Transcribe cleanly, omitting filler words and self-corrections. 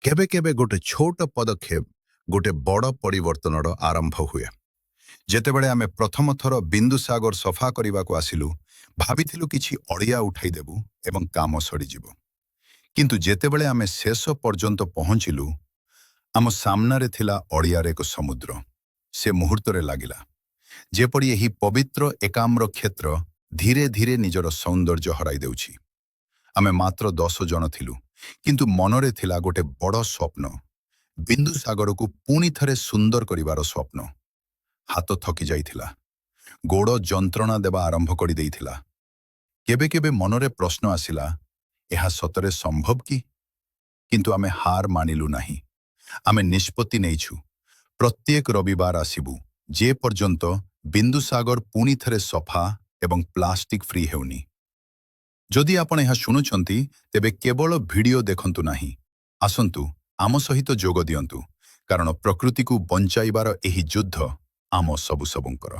କେବେ କେବେ ଗୋଟେ ଛୋଟ ପଦକ୍ଷେପ ଗୋଟେ ବଡ଼ ପରିବର୍ତ୍ତନର ଆରମ୍ଭ ହୁଏ। ଯେତେବେଳେ ଆମେ ପ୍ରଥମ ଥର ବିନ୍ଦୁସାଗର ସଫା କରିବାକୁ ଆସିଲୁ, ଭାବିଥିଲୁ କିଛି ଅଳିଆ ଉଠାଇଦେବୁ ଏବଂ କାମ ସରିଯିବ। କିନ୍ତୁ ଯେତେବେଳେ ଆମେ ଶେଷ ପର୍ଯ୍ୟନ୍ତ ପହଞ୍ଚିଲୁ, ଆମ ସାମ୍ନାରେ ଥିଲା ଅଳିଆର ଏକ ସମୁଦ୍ର। ସେ ମୁହୂର୍ତ୍ତରେ ଲାଗିଲା ଯେପରି ଏହି ପବିତ୍ର ଏକାମ୍ର କ୍ଷେତ୍ର ଧୀରେ ଧୀରେ ନିଜର ସୌନ୍ଦର୍ଯ୍ୟ ହରାଇ ଦେଉଛି। ଆମେ ମାତ୍ର 10 ଜଣ ଥିଲୁ, କିନ୍ତୁ ମନରେ ଥିଲା ଗୋଟେ ବଡ଼ ସ୍ୱପ୍ନ, ବିନ୍ଦୁସାଗରକୁ ପୁଣି ଥରେ ସୁନ୍ଦର କରିବାର ସ୍ୱପ୍ନ। ହାତ ଥକି ଯାଇଥିଲା, ଗୋଡ଼ ଯନ୍ତ୍ରଣା ଦେବା ଆରମ୍ଭ କରିଦେଇଥିଲା। କେବେ କେବେ ମନରେ ପ୍ରଶ୍ନ ଆସିଲା, ଏହା ସତରେ ସମ୍ଭବ କି? କିନ୍ତୁ ଆମେ ହାର ମାନିଲୁ ନାହିଁ। ଆମେ ନିଷ୍ପତ୍ତି ନେଇଛୁ, ପ୍ରତ୍ୟେକ ରବିବାର ଆସିବୁ, ଯେ ପର୍ଯ୍ୟନ୍ତ ବିନ୍ଦୁସାଗର ପୁଣି ଥରେ ସଫା ଏବଂ ପ୍ଲାଷ୍ଟିକ ଫ୍ରି ହେଉନି। ଯଦି ଆପଣ ଏହା ଶୁଣୁଛନ୍ତି, ତେବେ କେବଳ ଭିଡିଓ ଦେଖନ୍ତୁ ନାହିଁ, ଆସନ୍ତୁ, ଆମ ସହିତ ଯୋଗ ଦିଅନ୍ତୁ, କାରଣ ପ୍ରକୃତିକୁ ବଞ୍ଚାଇବାର ଏହି ଯୁଦ୍ଧ ଆମ ସବୁ ସବୁଙ୍କର।